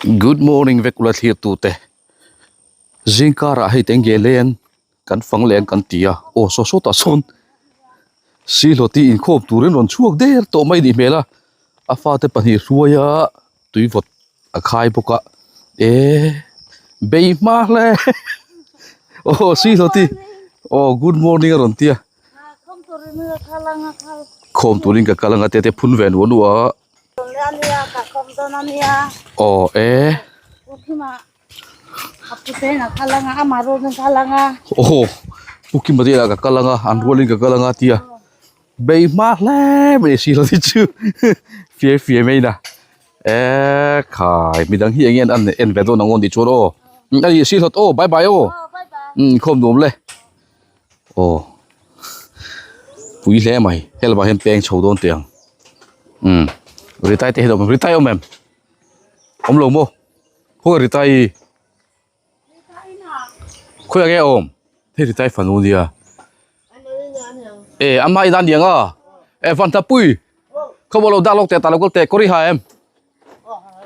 Good morning vek ula thlir tute zingkarah hei teng ge leng kan fang leng kan ti a aw saw sawtah sawn sihlawti inkhawm turin rawn chhuak der tawh mai a nih hmel a a fate pahnih hruaia tui vawt a khai bawk a eh bei hma hle aw sihlawti aw good morning a rawn ti a khawm turin ka kal anga te te phun ve nuah nuah a. Aw e. Aw Pu Kima te inah ka kal anga an rualin ka kal anga a tia bei hma hle mai a silo te chu fiai fiai mai ina e khai midang hi eng nge an en ve dawn ang aw tih chuan aw a ni silo aw bye bye aw inkhawm nuam le. Aw pui hle mai he lamah hian peng chho dawn teh ang umm ritai te hi a awm em ritai a awm em awm lo maw khawnge ritai hi khawiah nge a awm hei ritai fanu nia e ama ina aniang a e van tha pui khaw lo dah lawk teh tah lo kal teh kawr i ha em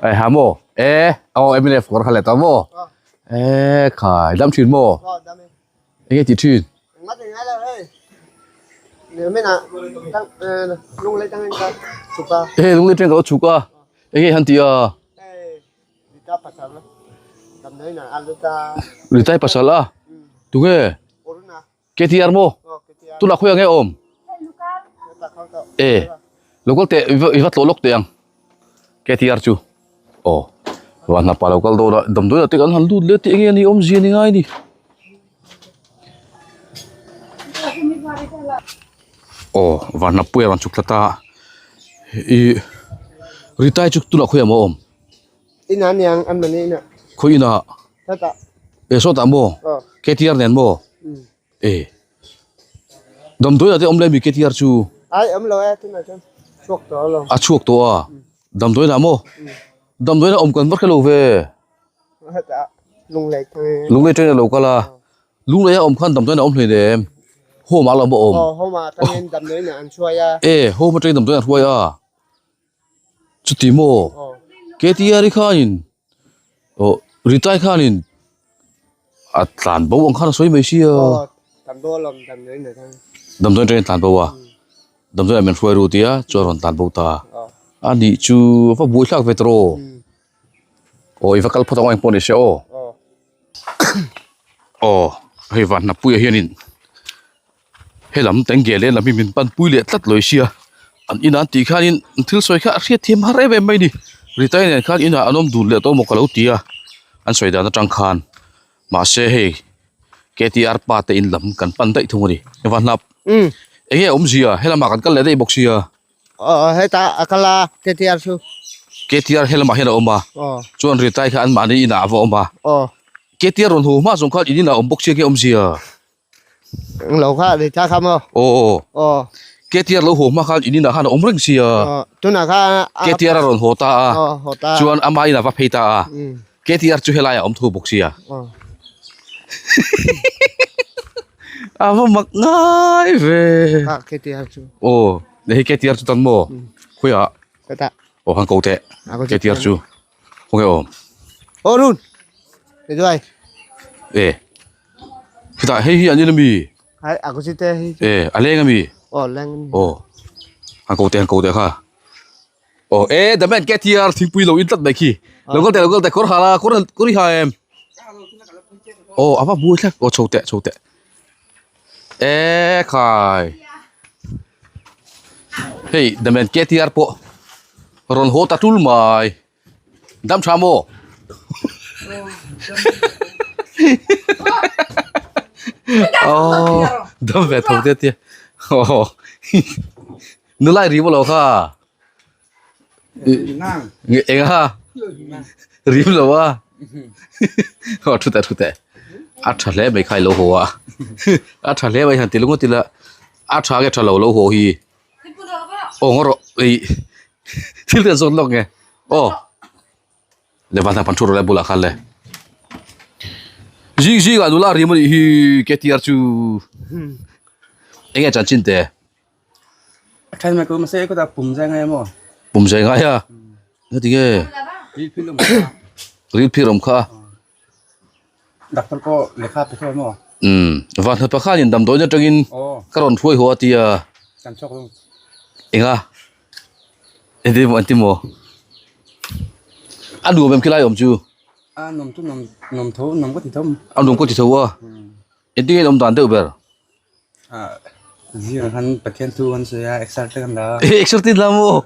e ha maw e aw mnf kawr kha leh ta maw e khai dam thin maw. Enge tih thin? Hei lunglei tang ka lo chhuk a, enge han tih a? Ritai pasal a, tunge? KTR maw? Tunah khawiah nge awm? E, lo kal teh i va tlawh lawk teh ang KTR chu. Aw van hnapa lo kal dawn a damdawi ah te kan han lut leh tih enge a ni awmzia ni ngai ni aw van hnap pui a rawn chhuk thla ta a ih ritai chu tunah khawiah maw a awm inah aniang an mahni inah khawi inah sawtah eh sawtah maw KTR nen maw e damdawi ah te awm leh mi KTR chu ai awm lo e tunah chuan chhuak tawh alawm a chhuak tawh a Damdawi lah maw? Damdawi lah awm kan va hre lo ve. Lunglei tangin. Lunglei tangin a lo kal a. Lunglei a awm khan damdawi lah awm hlei nem. Home ah lo maw awm? Aw home ah tangin damdawi lah an hruai a. E home atangin damdawi an hruai a. Chuti maw? KTR i khanin aw Ritai khanin a tlan bo ang khan a sawi mai sia. Aw tlan bo alawm damdawi lah tangin. Damdawi atangin tlan bo a. Damdawi ah min hruai ru tia chuan rawn tlan bo ta. A nih chu a va buai thlak ve tawh aw. Aw i va kal phawt ang aw engpawh ni se aw. Aw hei van hnapuiah hianin helam tengge leh lam hi min pan pui leh tlat lawi sia. An inah an tih khanin an thil sawi kha a hriat thiam har em em mai ni. Ritai nen khan inah an awm dun leh tawh maw ka lo ti a an sawi dan atang khan. Mahse hei KTR pa te in lam kan pan daih thung a ni. Van hnap. Enge a awmzia helamah kan kal leh daih bawk sia. Aw heta a kal a KTR chu. KTR helamah hian a awm a. Chuan Ritai kha anmahni inah a va awm a. KTR rawn hu hma zawng khan in inah a awm bawk sia nge awmzia. Lo kha Ritai kha maw? Aw. Aw. KTR lo haw hma khan in inah khan a awm reng sia. Tunah kha. KTR a rawn haw ta a. Aw haw ta. Chuan ama inah a va phei ta a. KTR chu helaiah a awm thu bawk sia. A va mak ngai ve. A KTR chu. Aw, hei KTR chu tan maw? Khawiah? Hetah. Aw han ko teh. KTR chu. Khawnge awm? Aw Run. Hei duai. E. Hetah hei hi an in ami? Hai a ku chite hi. E, a leng ami? Aw leng. Aw. Han ko teh han ko teh kha. Aw e the man KTR thingpui lo in tlat mai khi lo kal teh lo kal teh kawr ha la kawr kawr i ha em aw a va buai thlak aw chho teh chho teh e khai hei the man KTR pawh rawn haw ta tul mai dam tha maw aw dam ve tho te tia aw Nulai ri maw lo kha. Eng a rim lo a. Aw thu teh thu teh. A tha hle mai kha i lo haw a. A tha hle mai han ti lung tila a tha nge tha lo lo haw hi. Aw ngaw rawh ei thil te an zawt lawk nge aw. Le van pan thu rawh le bulah khan le. Zing zing ah nula rim anih hi KTR chu. Enge chanchin te. A then mai ku mahse kutah pum zai ngai a maw? Pum zai ngai a? Engati nge? Ril phir awm kha a. Doctor pawh lehkha pe theuh maw? Umm vanhna pakhanin damdawiin atangin ka rawn hruai haw a tia. Kan chhuak lo. Enga? Engtin maw an ti maw? A nuam em khilai awm chu? A nuam chu nuam nuam tho nuam ka ti tho. A nuam ka ti tho a. Engtin nge awm dan deuh ber? Zingah khan Pathian thu kan sawi a exer te kan la a. Exer te la maw?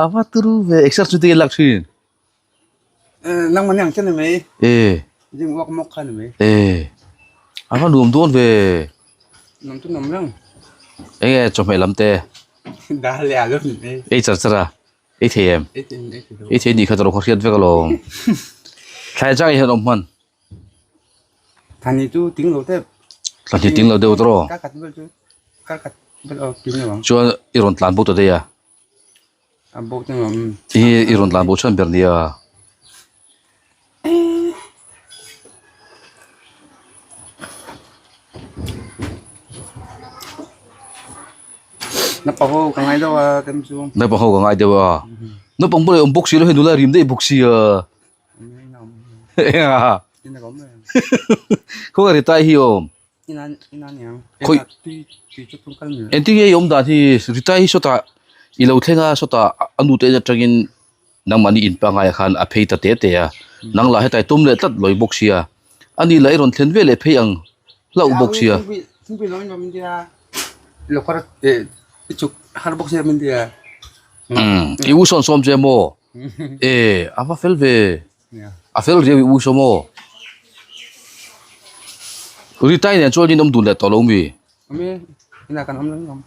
A va turu ve exer chu te lak thin. Nangmah ni ang che ni mai. E. Zing uak mawk kha ni mai. E. A va nuam dawn ve. Nuam chu nuam reng. Enge chawhmeh lam te. Dal leh alu ni mai. Ei char char a. Ei thei em? Ei thei ei thei. Ei thei ni kha tawrh khaw hriat vek alawm. Thlai chang hian awm hman. Thani chu ting lo tep. Thani ting lo deuh tawrh. Kar khat vel chu kar khat vel aw ting lo ang. Chuan i rawn tlan bo ta daih a. A bo te nuam. I i rawn tlan bo chhan ber nia. Naupang ho ka ngai deuh a kem chu. Naupang ho ka ngai deuh a. Naupang bulah i awm bawk si lo hei nula rim daih bawk si a. Khawnge Ritai hi awm? Khawi engtin nge i awm dan hi Ritai hi sawtah i lo thleng a sawtah a nu te en atangin nangmahni in pangngai ah khan a phei ta te te a nang lah hetai tum leh tlat lawi bawk sia ani lah i rawn thlen ve leh phei ang hlauh bawk sia. I u sawn sawm che maw? E a va fel ve a fel riau i u saw maw Ritai nen chuan in awm dun leh tawh lo mi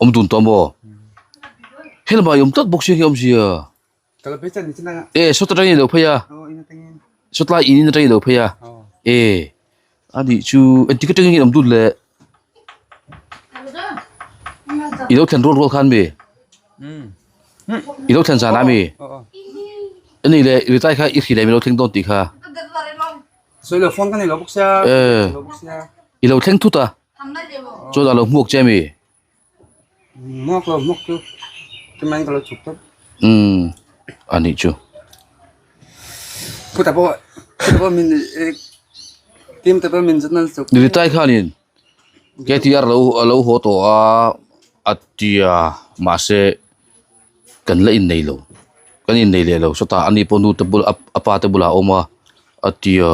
awm dun tawh maw helmah i awm tlat bawk sia nge awmzia e sawta atangin i lo phei a sawtlai in atangin i lo phei a e a nih chu engtik atangin nge in awm dun leh i lo thlen rual rual khan mi. I lo thlen zan a mi? Ani le ritai kha i hrilh em i lo thleng dawn tih kha. Eh i lo thleng thut a chuan a lo hmuak che mi? Umm a nih chu. Ritai khanin KTR lo a lo haw tawh a a tia mahse kan la innei lo kan innei leh lo sawtah ani pawh nu te bulah a pa te bulah a awm a a tia.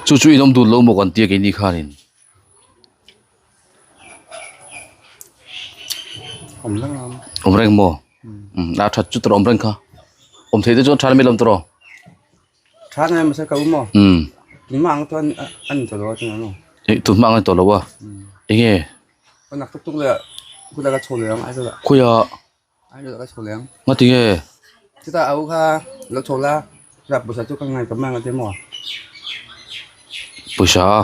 Chu chu in awm dun lo maw kan tia keini khanin. Awm reng maw a that chu tawrh awm reng kha awm thei te chuan tha mai lo tawrh. Tha ngai masa ka umo. Tun hma ang chuan a ni tawh lo a tuna maw? Eh tun hma ang a ni tawh lo a. Enge? Ka nak tuk tuk leh kut a ka chho leh ang Aizawl ah. Khawi ah? Aizawl ah ka chho leh ang. Ngati nge? Chutah a u kha lo chho la, chutah pawisa chu ka ngai ka mang a ti maw? Pawisa a?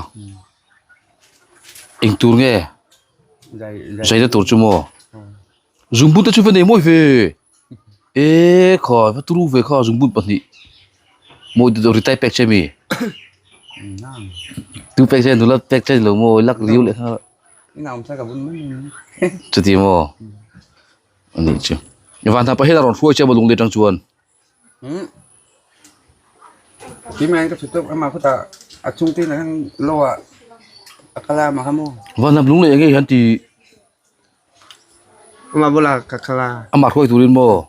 Eng tur nge? Zai Zai na tur chu maw? Zungbun te chu va nei mawi ve e kha va turu ve kha zungbun pahnih mawi deuh ri tai pek che mi tu pek che nula pek che lo maw lak riu leh kha chuti maw ani chu van thapa hian a rawn hruai che maw lungli atang chuan van hnam lung leh enge hian ti. Amah bulah ka kal a. Amah hruai turin maw?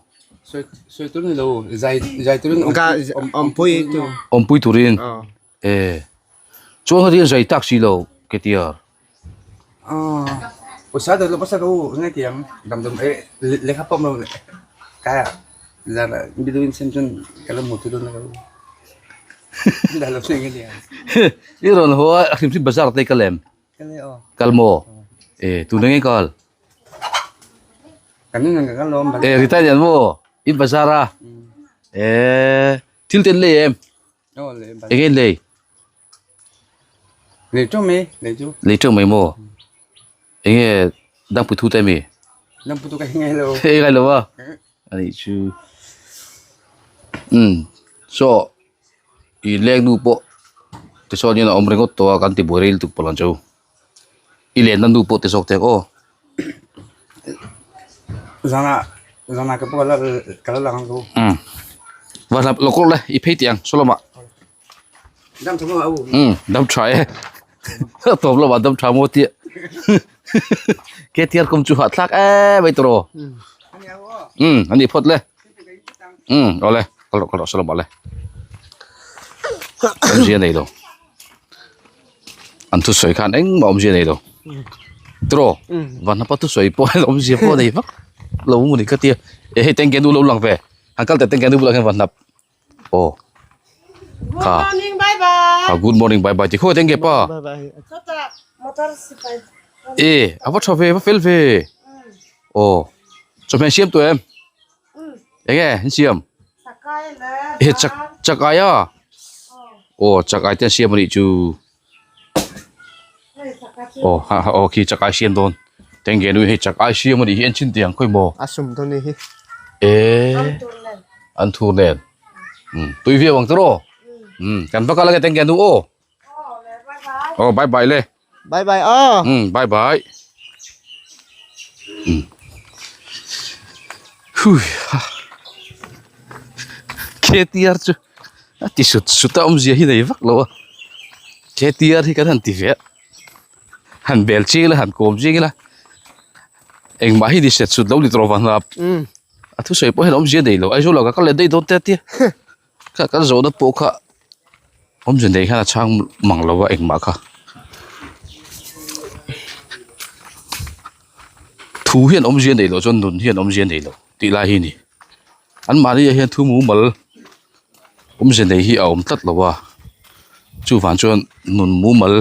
Sawi tur ni lo, zai zai turin Ka awmpui tu. Awmpui turin. E. Chuan kha zai tak si lo KTR. Pawisa deuh lo pawisa ka u ngai tiang dam dam e lehkha pawm lo kaya zara biduin sem chuan ka lo hmu tu dawn ka u. Dah lo ngai tiang. I rawn haw a hrim hrim bazar te ka lem. Kal maw? E tuna nge kal? E retire lian maw? In bazar a? E thil te an lei em? Enge an lei? Lei teuh mai, lei chu. Lei teuh mai maw? Enge dangpui thu te mi? Dangpui thu ka hre ngai lo. Hre ngai lo a? Ani chu. Um saw I leng nu pawh tichuan in a awm ringawt tawh a kan ti buai rei lutuk pawh ang chu i lenna nu pawh ti zawk teh aw. Zana. Zana ka pawh ka la lang ang ka u. Um. Va hlap lokawr le i phei tih ang saw lamah. Dam tha maw a u? Um dam tha e. Tawp lamah dam tha maw tia. KTR kum chu hahthlak em mai tawh. Um ani phawt le. Um awle kal rawh kal rawh saw lamah le. Awmzia nei lo. An thusawi khan engmah awmzia nei lo. Tiraw? Vanhnapa thusawi pawh hian awmzia pawh a nei vak lo maw ni ka tia. E hei tengke nu lo lang ve. Han kal teh tengke nu bulah khian Vanhnap. Aw. Good morning bye bye. Ha good morning bye bye ti khawi tengke pa. Bye bye. Chutah motor sipai. E a va tha ve a va fel ve. Aw. Chawhmeh siam tawh em? Enge in siam? He chak chakai a aw chakai te an siam anih chu aw ha ha aw khi chakai siam dawn tenge nui hei chakai siam anih hi en chhin teh ang khawi maw a sum dawn anih hi e an thur nen um tui viau ang tiraw um kan va kal ange tenge nu aw aw bye bye le. Bye bye aw. Um bye bye. Um. Hui ha. KTR chu a ti sut sut a awmzia hi nei vak lo a. KTR hi kan han ti ve a. Han bel ching ila han kawm ching ila. Engmah hi ni set sut lo ni tawh vang hlap. Um. A thusawi pawh hian awmzia nei lo. Aizawl ah ka kal leh daih dawn te a tia. Kha kan zawhna pawh kha awmze nei hian a chhang mang lo a engmah kha thu hian awmzia nei loh chuan nun hian awmzia nei lo tih lai hi a ni an mahni ah hian thu mumal awmze nei hi a awm tlat lo a chuvang chuan nun mumal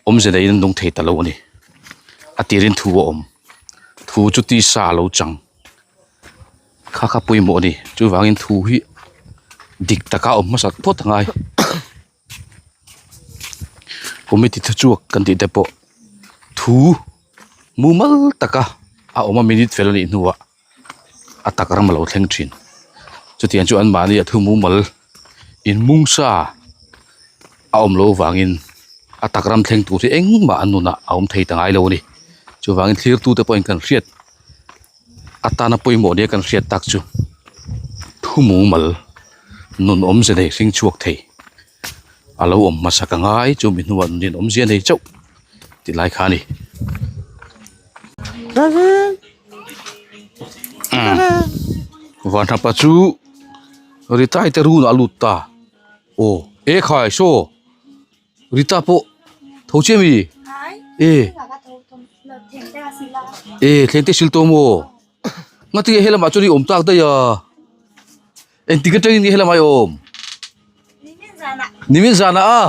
awmze neiin an nung thei ta lo a ni a tirin thu a awm thu chu tisa a lo chang. Kha kha pawimawh a ni chuvangin thu hi dik taka awm hmasak phawt a ngai committee thu chhuak kan tih te pawh thu mumal taka a awm a minute fel a nih hnuah a tak ram a lo thleng thin chutiang chu anmahni a thu mumal inmung sa a awm loh avangin a tak ram thleng tur hi engmah an nunah a awm thei ta ngai lo a ni chuvangin thlirtute pawhin kan hriat. Atana pawimawh nia kan hriat tak chu thu mumal nun awmze nei hring chhuak thei a lo awm hmasa ka ngai chu mi hnuah nun awmzia nei chauh tih lai kha a ni. Vanhnapa chu Ritai te run ah a lut ta aw ekhai saw. Rita pawh tho chiah mi? E E thleng te sil tawh maw? Ngati nge helamah chuan i awm tak daih a? Engtik atangin nge helamah i awm? Nimin zanah a?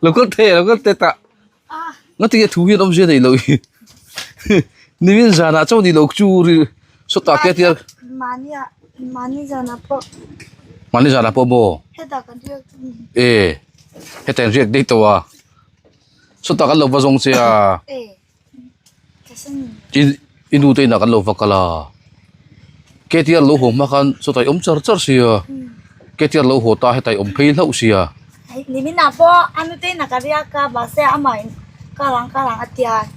Lo kal the lo kal te tah. Ngati nge thu hian awmzia nei lo i? Nimin zanah chauh ni lo chu ri sawtah te tia. Mahni zanah pawh. Mahni zanah pawh maw? Hetah kan riak chu ni. E hetah in riak daih tawh a. Sawtah kan lo va zawng che a. E ka sen. I i nu te inah kan lo va kal a. KTR lo haw hma khan sawtah i awm char char sia. KTR lo haw ta hetah i awm phei hlauh sia. Niminah pawh a nute inah ka riak a mahse amah in kal ang kal ang a tia.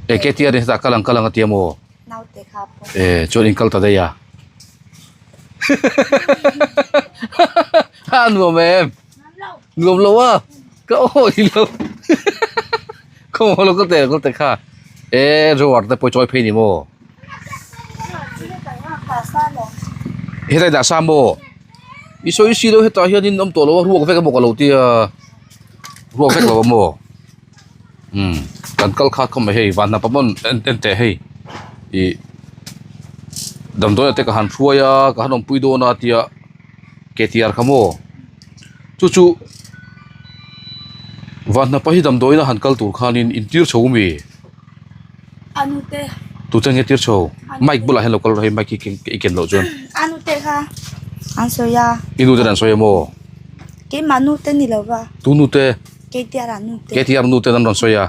E KTR in hetah kal ang kal ang a tia maw? Naute kha pawh. E chuan in kal ta daih a. A nuam em? Nuam lo a. Ka awi lo. Khaw lo kal teh kal teh kha. E Roar te pawh chawi phei ni maw? Hetlai dah sa maw? I sawi si lo hetah hianin awm tawh lo a ruak vek emaw ka lo tia. Ruak vek lo a maw? Umm kan kal kha kha mai hei vanhnap a pawn en en teh hei ih damdawi ah te ka han hruai a ka han awmpui dawn a tia KTR kha maw chu chu vanhnap a hi damdawiin a han kal tur khanin intir chho ami tute nge tir chho mic bulah hian lo kal rawh hei mic hi i ken loh chuan i nu ten an sawi a maw tu nu te. KTR nu te. KTR nu te an rawn sawi a,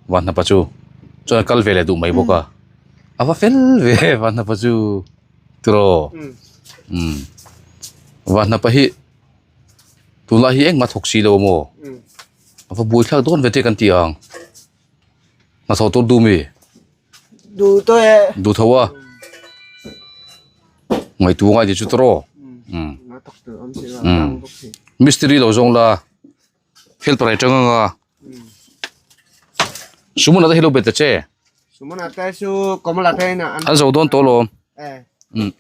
Vanhnapa chu chuan a kal ve leh duh mai bawk a, a va fel ve Vanhnapa chu tiraw umm Vanhnapa hi tunlai hi engmah thawk si lo a maw a va buai thlak dawn ve te kan ti ang hnathawh tur duh mi Duh tawh e. Duh tho a. Ngaihtu ngai ti chu tawh umm mistiri lo zawng la helper ai tang anga sumuna te hi lo bet ta che an zo dawn tawh alawm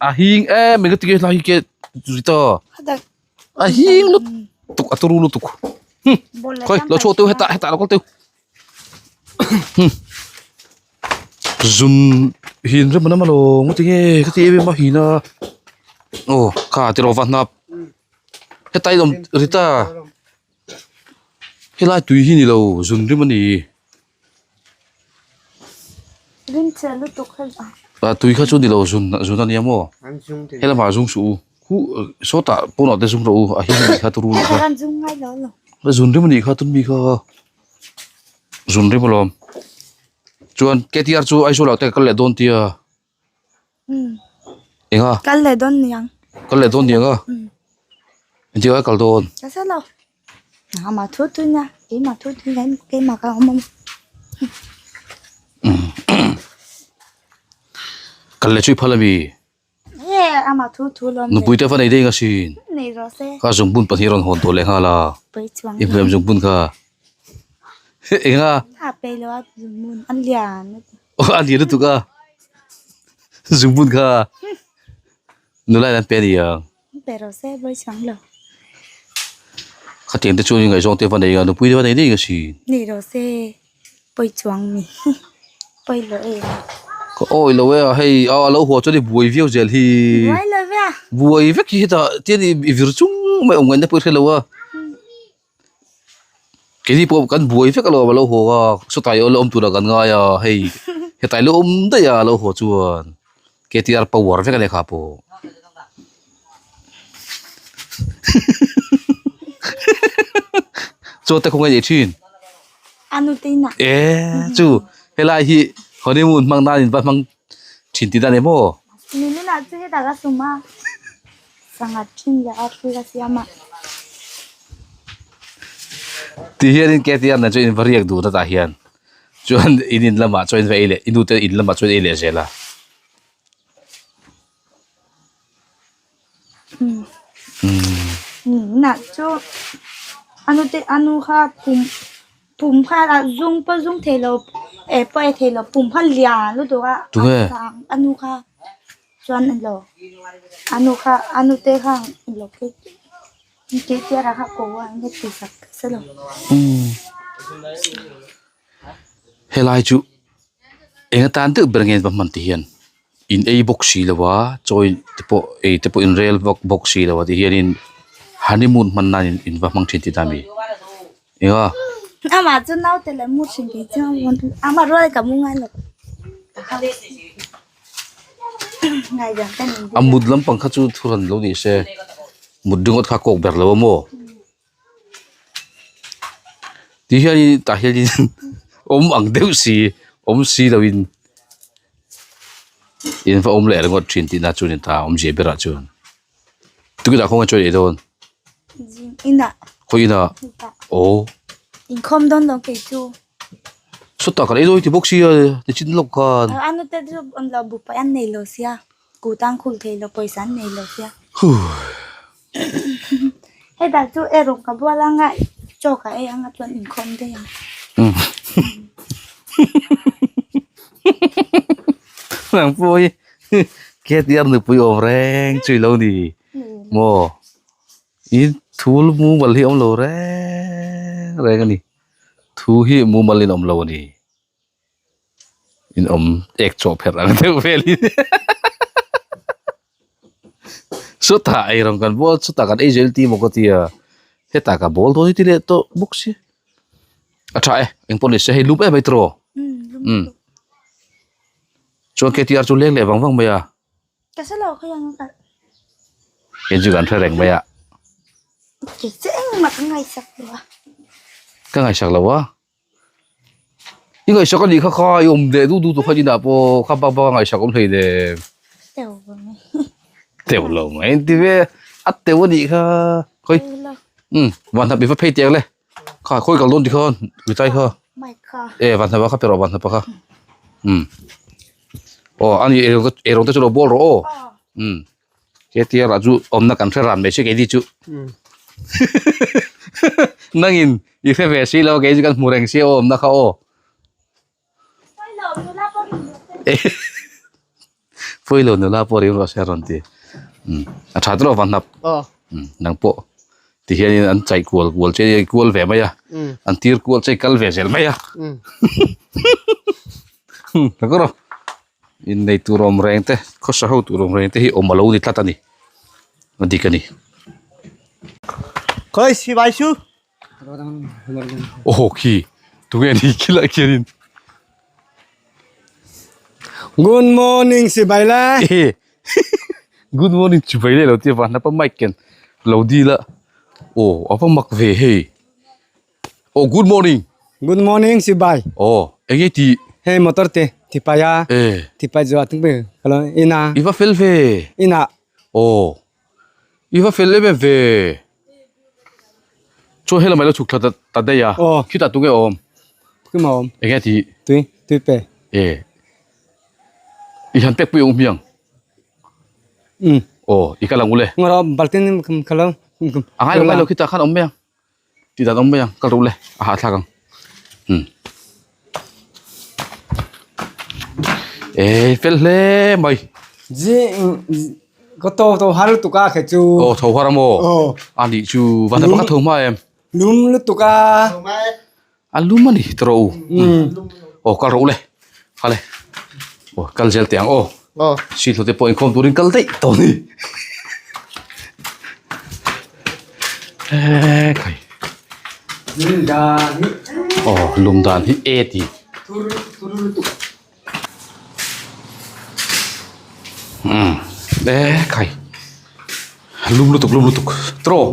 a hing em mai ka ti helai hi ke rita a hing lutuk a turu lutuk khawi lo chhuak teuh hetah hetah lo kal teuh. Zum hin rem anam alawm nga tinge ka ti em em a hin a aw kha ti rawh va hnap heta in awm rita helai tui hi ni lo zun rim a ni ah tui kha chu ni lo zun zun a nia maw helamah zung suh u khu sawtah pawnah te zung rawh u a him a nih kha turu a nih kha zun rim a nih kha tun mi kha. Zun rim alawm chuan KTR chu Aizawl ah te ka kal leh dawn tia eng a kal leh dawn niang kal leh dawn niang a engtik ah kal dawn ka hre lo amah thu thu nia keimah thu thu nia keimah ka awm awm kal leh chu i phal ami Nupui te va nei deng asin. Kha zungbun pahnih rawn hawn tawh leh nghal a. I hmuh em zungbun kha? Eng a? Aw a lian lutuk a. Zungbun kha. Nula in an pe a ni ang. Khatiang te chuan ngaihzawng te va nei a, nupui te va nei deng asin. Ka awi lo e a hei a lo huah chuan i buai viau zel hi buai vek hi hetah tian i vir chung mai awm ngaihna pawh i hre lo a keini pawh kan buai vek alawm a lo haw a sawtah i awm turah kan ngai a hei hetah i lo awm daih a a lo haw chuan K T R power vek a nia kha pawh chaw te khawngaih leh thin. E chu helai hi honeymoon hmang nan in va hmang thin tih dan emaw. Ti hian in KTR nen chuan in va riak dun a tah hian chuan in in lamah chuan in va ei leh i nu te in lamah chuan ei leh zel a. Nah chu anu te anu kha pum pum kha a zum pawh zum thei lo eh pawh ei thei lo pum kha lian lutuk a anu kha chuan alo anu kha anu te kha alo kha ko a nge ti sak se lo. Helai chu eng atan deuh ber nge va hman ti hian in ei bawk si lo a chaw te pawh ei te pawh in rel bawk bawk si lo a ti hianin honeymoon hman nan in va hmang thin tih ta mi eng a. Amah chu naute leh mu thin kei chu amah rual ka mu ngai lo A mut lampang kha chu thuran lo ni se mut ringawt kha kawk ber lo a maw. Ti hianin tah hianin awm ang deuh si awm si loin in va awm leh ringawt thin tihna chu ni ta awmzia berah chuan tukinah khawnge chaw ei dawn khawi inah aw inkhawm dawn lo kei chu sawtah kan ei dawn ti bawk sia nichin lawk khan ano te chu an lo bu paih an nei lo sia kut an khul thei lo pawisa an nei lo sia. Hetah chu erawh ka bual anga chaw ka ei anga chuan inkhawm daih ang. Nang pawh hi KTR nupui awm reng chu ilo ni maw i thu mumal hi awm lo reng reng a ni thu hi mumal in awm lo a ni. In awm ek chawh pherh ang deuh vel hi chutah ei rawng kan bawl chutah kan ei zel tih maw ka tia hetah ka bawl dawn hi ti leh tawh bawk si a tha e engpawh ni se hei lum em mai tiraw umm chuan K T R chu leng leh vang vang mai a. Ka hre lo khawi ang ka. Kei chu kan hre reng mai a. Kei chu engmah ka ngaihsak lo a. Ka ngaihsak lo a. I ngaihsak a nih kha kha i awm leh duh duh tur kha inah pawh kha bak bak a ngaihsak awm hlei le. Teuh lo mai. Teuh lo mai an ti ve a teuh a nih kha khawi umm van hnap i va phei teh ang le kha khawi kal dawn ti khan mitai kha e van hnap a kha pe rawh van hnap a kha umm aw a ni eirawng te chu lo bawl rawh aw umm. K T R ah chu awmna kan hre ran mai se keini chu nangin i hre ve si lo kei chu kan hmu reng sia aw awmna kha aw. Pawilo nula pawh rim rawh se a rawn ti a tha tawh van hnap nang pawh ti hianin an chaih kual kual che kual ve mai a an tir kual che kal ve zel mai a innei tur awm reng te khawsa ho tur awm reng te hi awm a lo ni tlat a ni a dik a ni. Khawi sipai chu. Aw khi tunge ni khilai khianin. Good morning sipai le. Good morning chibai le lo tia van apa mic ken lo dil a aw ava mak ve hei aw good morning. Good morning sipai. Aw enge tih. Hei motor te thipai a thipai zuah tung pe ka lo ina. I va fel ve. Ina. Aw I va fel em em ve. Chuan helama ilo chhuk thla ta ta daih a. Aw. Khitah tunge awm? Tunge awm? Enge tih? Tui, tui pe. E. I han pek pui ang hmiang. Um. Aw, i kal ang ule. Ngawrh baltin ka lo. A ngai lo ngai lo khitah khan awm mai ang. Tih dan awm mai ang kal rawh le a hahthlak ang umm eh fel hle mai ka to to har lutuk a khe chu aw tho har a maw a nih chu van ta pakhat tho hma em lum lutuk a a lum a ni tawh rawh u aw kal rawh u le kal e aw kal zel teh ang aw silhlu te pawh inkhawm turin kal daih tawh a ni ekhai aw lum dan hi e ti umm ekhai lum lutuk lum lutuk tawh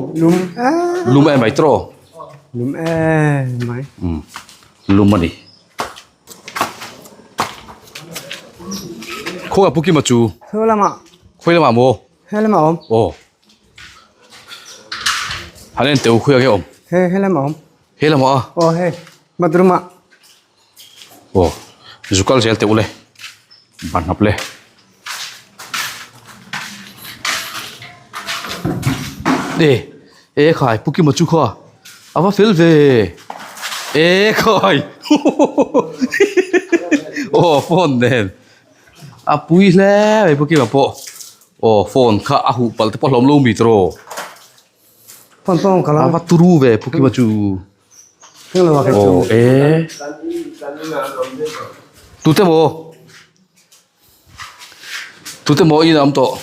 lum em mai tawh. Lum em mai. Umm lum a ni. Khawi ah Pukima chu? Khawi lamah. Khawi lamah maw? He lamah awm. Aw. Han en teh u khawi ah nge awm? He he lamah awm. He lamah a? Aw hei bathroom ah. Aw zu kal zel teh u le ban hnap le. E e khai pu Kima chu kha a va fel ve e khai aw phone nen a pui hle mai pu Kima pawh aw phone kha a huh palh te pawh hlawm lo mi tawh a va turu ve pu Kima chu. Aw e tute maw tute maw in a awm tawh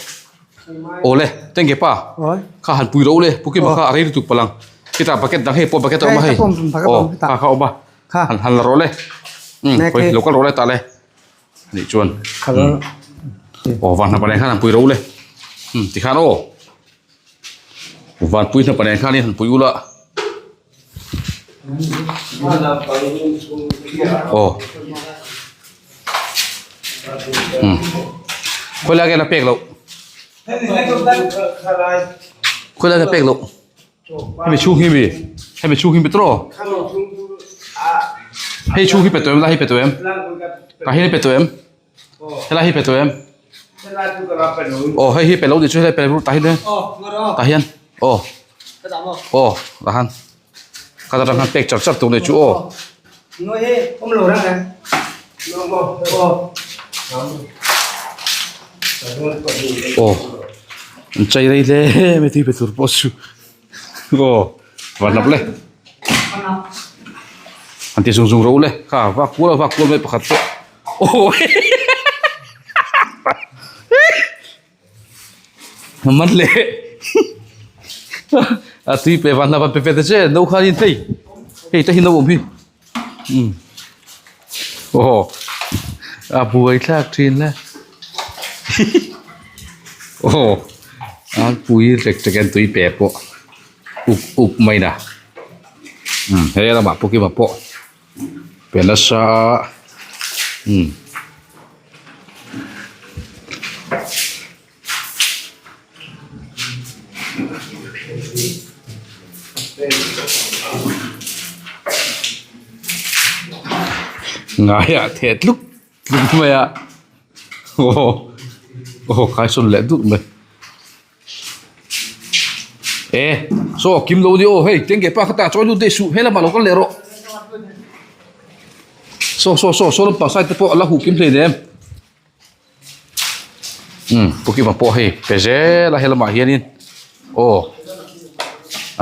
aw le tengge pa kha han pui ro le pu kima kha a rei lutuk palh ang khitah bucket dang hei pawh bucket a awm a hei aw kha kha a awm a han han la rawh le umm khawi lo kal rawh le tah le anih chuan aw van hnapa nen khan han pui ro le umm tikhan aw van pui hnapa nen khan in han pui ula. Aw umm khawi lai nge la pek loh khawi lai nge pek loh hemi chhung hi mi hemi chhung hi mi tawh hei chhung hi pe tawh em lai hi pe tawh em tah hian i pe tawh em helai hi pe tawh em aw hei hi pe lo tih chu helai pe tah hian tah hian aw. Aw tah khan ka atang khan pek char char tur nih chu aw. Aw an chei rei hle mai tui pe tur pawh chu aw van lap le an ti zung zung ro le kha vak kual a vak kual mai pakhat pawh aw Man le a tui pe van la van pe ve ta che no khan in hei hei te hi no awm hi um aw a buai thlak thin le aw a pui hlek hlek an tui pe pawh up up mai na um he lamah pawh kima pawh pe nasa um. Ngaiah theh tluk tluk mai a aw aw khai sawn leh dut mai. E saw kim lo ni aw hei tengge pa kha ta chawi lut daih suh he lamah lo kal leh rawh saw saw saw saw lampang side te pawh a la huh kim hlei nem umm pu kima pawh hei pe zel a he lamah hianin aw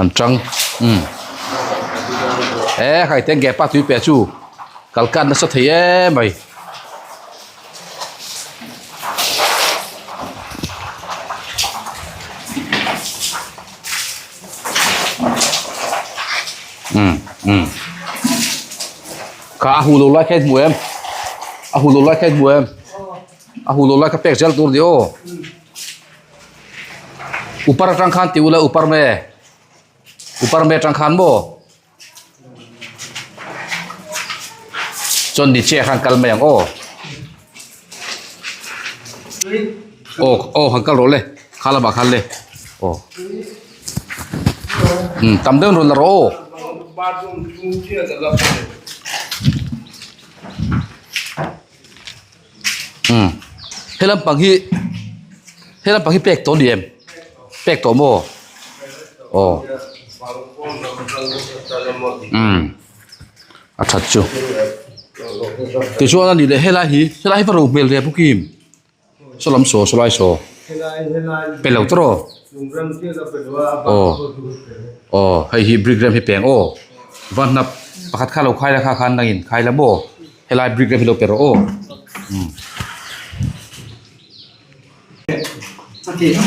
an tang umm e khai tengge pa tui pe chu kal kan nasa thei em mai. Umm umm kha a huh lo lai kha i hmu em a huh lo lai kha i hmu em a huh lo lai kha pek zel tur ni aw upar atang khan ti ula upar me upar me atang khan maw. Chuan ni chiah khan kal mai ang aw. Aw aw han kal rawh le kha lamah khan le aw. Um tam deuh rawn la rawh aw. Um he lampang hi he lampang hi pek tawh a ni em pek tawh maw aw um a that chu tichuan a nih leh helai hi helai hi va ro hmel ve bawk im saw lam saw saw lai saw pe lo tawh aw aw hei hi brick rem hi peng aw va hnap pakhat kha lo khai la kha khan nangin khai la maw. Helai brick rem hi lo pe rawh aw. Umm.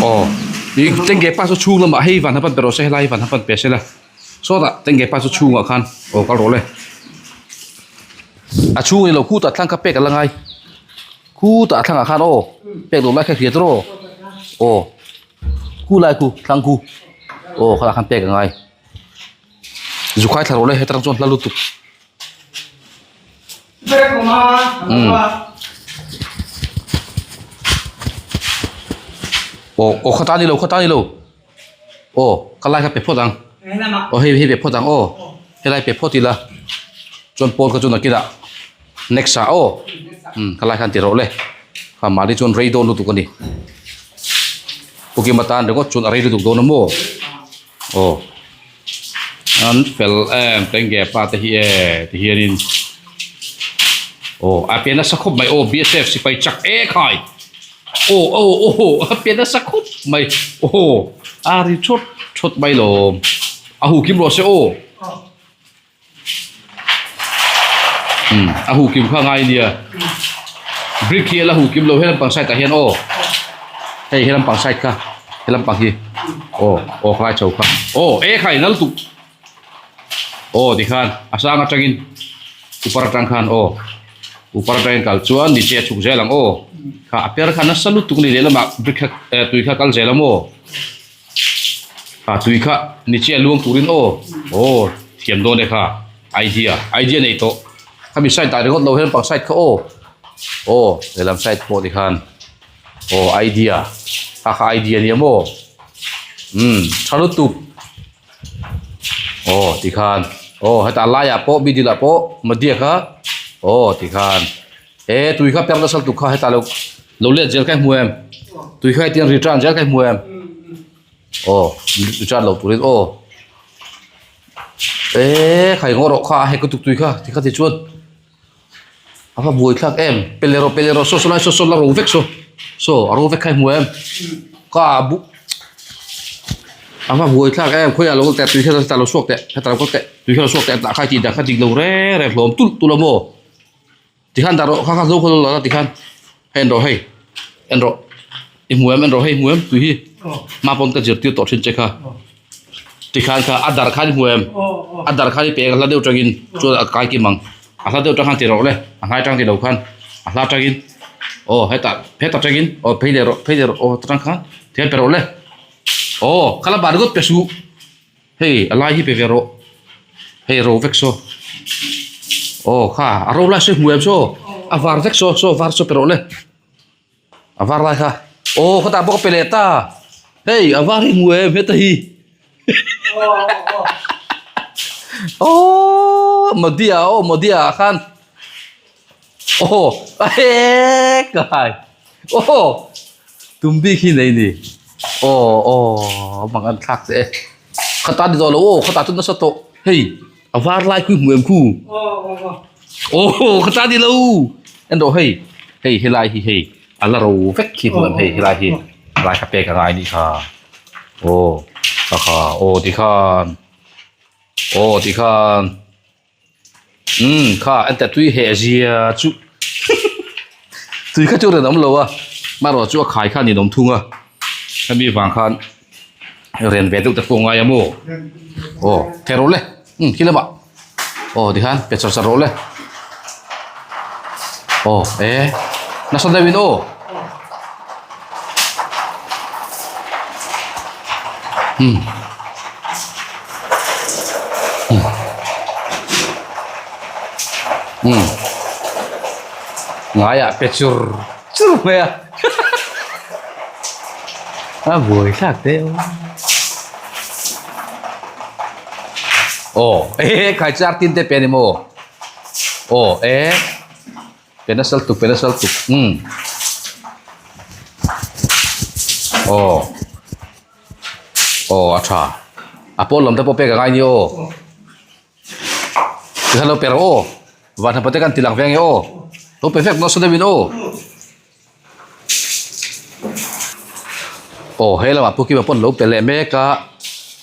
Aw. I tengge pa chu chhung lamah hei van hapan pe rawh se helai van hapan pe se la. Sawtah tengge pa chu chhungah khan aw kal rawh le. A chhung ni lo khutah thlang kha pek a la ngai. Khutah thlangah khan aw pek loh lai kha hriat rawh aw. Khu lai khu thlang khu aw khalai khan pek a ngai. Zukhai thla rawh le hetang chuan hla lutuk. Umm. Aw aw khata ni lo khata ni lo. Aw ka lai kha pe phawt ang. Aw hei hei pe phawt ang aw. Helai pe phawt ila. Chuan pawn kha chu nakinah next ah aw. Umm ka lai khan ti rawh le. Kha mahni chuan rei dawn lutuk a ni. Pu Kima tan ringawt chuan a rei lutuk dawn a maw. Aw an fel em tenge pa te hi e ti hianin aw a pe nasa khawp mai aw bsf sipai chak e khai aw aw aw a pe nasa khawp mai aw a ri thawt thawt mai lawm a huh kim rawh se aw umm a huh kim kha ngai nia brick hi a la huh kim lo he lampang side ah hian aw hei he lampang side kha he lampang hi aw aw khalai chho kha aw e khai nal tuk aw tikhan a sang atangin upar atang khan aw upar atangin kal chuan ni che a chhuk zel ang aw kha a per kha nasa lutuk a ni lehlamah brick kha eh tui kha kal zel a maw. A tui kha ni chiah luang turin aw aw thiam dawn e kha idea idea nei tawh khami side ah ringawt lo hian pang side kha aw aw lehlam side pawh tikhan aw idea kha kha idea nia maw umm tha lutuk aw tikhan aw hetah laiah pawh middle ah pawh madia kha aw tikhan he tui kha per nasal tuk kha hetah lo. Lo let zel kha i hmu em? Tui kha hetiang return zel kha i hmu em? Aw, return lo turin aw. Eee khai ngaw rawh kha a hek lutuk tui kha ti kha ti chuan a va buai thlak em pe leh rawh pe leh rawh saw saw lai saw saw la ro vek saw saw a ro vek kha i hmu em? Ka bu a va buai thlak em khawiah lo teh tui kha hetah lo chhuak teh hetah lo kal teh tui kha lo chhuak teh a tah kha i tih dan kha dik lo reng reng hlawm tulh tulh a maw. Tikhan dah rawh kha kha zo kha lo la tikhan hei en rawh hei en rawh i hmu em en rawh hei hmu em tui hi hma pawn ka zirtir tawh thin che kha tikhan kha a dar khan i hmu em a dar khan i peng a hla deuh tangin chuan a kai kim ang a hla deuh tang khan ti rawh le a hnai tang ti lo khan a hla tangin aw hetah hetah tangin aw phei leh rawh phei leh rawh aw ta tang khan tikhan pe rawh le aw kha la ban ringawt pe suh. Hei a lai hi pe ve rawh hei ro vek saw aw kha a ro lai saw i hmu em saw a var vek saw saw var saw pe rawh le a var lai kha aw khawtah bawk a pe leh ta hei a var hi hmu em heta hi aww Modi ah aw Modi ah khan aw a hekai aw tum bik hi nei ni aw aw mang an thlak teh e. Khata ni tawh lo aw khata chu nasa tawh hei a var lai khu hmu em khu aw khata ni lo en rawh hei hei helai hi hei a la ro vek khi hmu em hei helai hi helai kha pek a ngai anih kha aw kha kha aw tikhan aw tikhan. Umm kha en teh tui heh zia chu tui kha chu rawn awm lo a marawh chu a khai kha a ninawm thung a hemi vang khan ren ve deuh te pawh a ngai a maw aw thei rawh le umm khi lamah aw tikhan pe char char rawh le aw e nasa deuhin aw. Umm umm ngaiah pe chur chur mai a a buai thlak teh aw aw e khai char tin te pe a ni maw aw e. Penasal tuk penasal tuk umm aw aw a tha a pawn lam te pawh pek a ngai ni aw tikhan lo pe rawh aw van hnapa te khan ti lang ve ange aw lo pe vek nasa deuhin aw aw he lamah pawh kima pawn lo pe leh mek a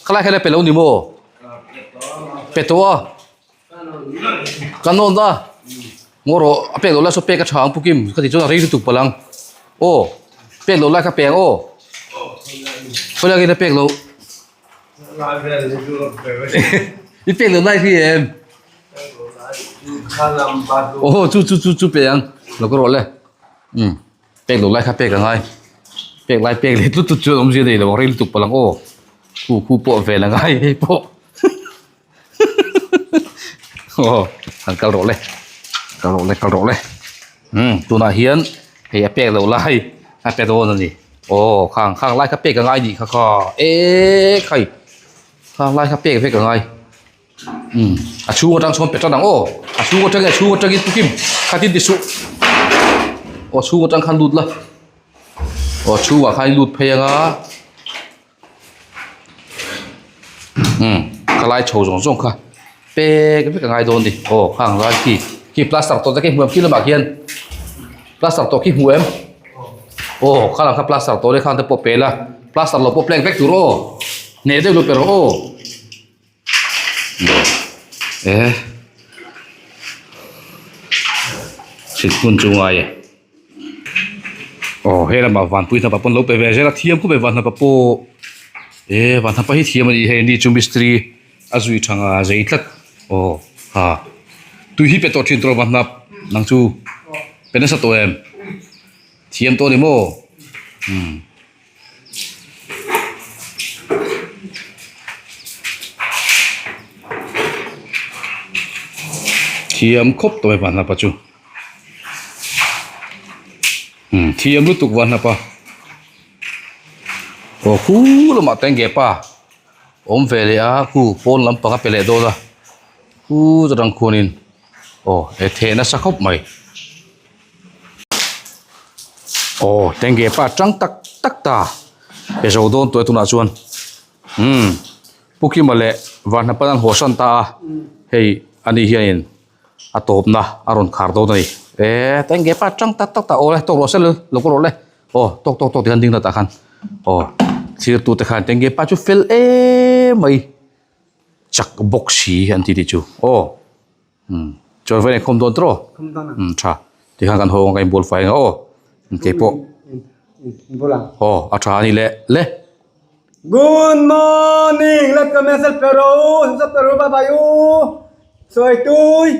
khalai khan a pe lo ni maw pe tawh a. Ka nawn a, ngaw rawh a pek loh lai saw pek a tha ang Pukim ka tih chuan a rei lutuk palh ang. Aw pek loh lai kha pe ang aw. Khawi lai in a pek loh? I pek loh lai hi em? Aw chu chu chu chu pe ang lo ka rawh le. Umm pek loh lai kha pek a ngai. Pek lai pek leh tlut tlut chuan awmzia nei lo ang rei lutuk palh ang aw. Khu khu pawh vel a ngai hei pawh. Aw han kal rawh le kal rawh le kal rawh le umm tunah hian hei a pek loh lai a pe dawn a ni aw khang khang lai kha pek a ngai nih kha kha eee khai khang lai kha pek vek a ngai umm a chhung atang chuan pe tan ang aw a chhung atangin a chhung atangin pu kim khatin ti suh aw chhung atang khan lut la aw chhungah khan i lut phei anga. Umm ka lai chho zawng zawng kha pek vek a ngai dawn a ni aw khang lai khi khi plaster tawh te khi hmu em khi lamah khian plaster tawh khi hmu em aw kha lam kha plaster tawh te khan te pawh pel a plaster lo pawh plank vek tur aw hneh deuh lo pe rawh aw e thil hmun chu ngai e. Aw he lamah vanpui hnapa pawn lo pe ve zel a thiam khawp mai van hnapa pawh e van hnapa hi thiam a nih hei ni chu mistiri a zui tha nga zei tlat aw ha tui hi pe tawh thin tur van hnap nang chu pe nasa tawh em thiam tawh a ni maw umm. Thiam khawp tawh mai van hnapa chu. Umm thiam lutuk va hnap a aw khu lamah te nge pa awm ve leh a khu pawn lampang a pe leh dawn a khu chutang khuanin aw e theh nasa khawp mai aw tenge pa tang tak tak ta pe zo dawn tawh e tunah chuan umm Pu Kima leh Vanhnapa an haw san ta a hei ani hianin. A tawpna a rawn khar dawn a ni. E teng ge pa tang tak tak tak aw le tawk rawh se lo lo ka rawh le aw tawk tawk tawk tikhan ding la tah khan aw thlir tu te khan teng ge pa chu fel em mai chak bawk si an ti tih chu aw umm chuan vawiin khawm dawn tawh umm tha tikhan kan haw ang ka inbual fai ang aw keipawh aw a tha a ni le le. Good morning, let's go message Peru, Peru bye bye u. Suai tui.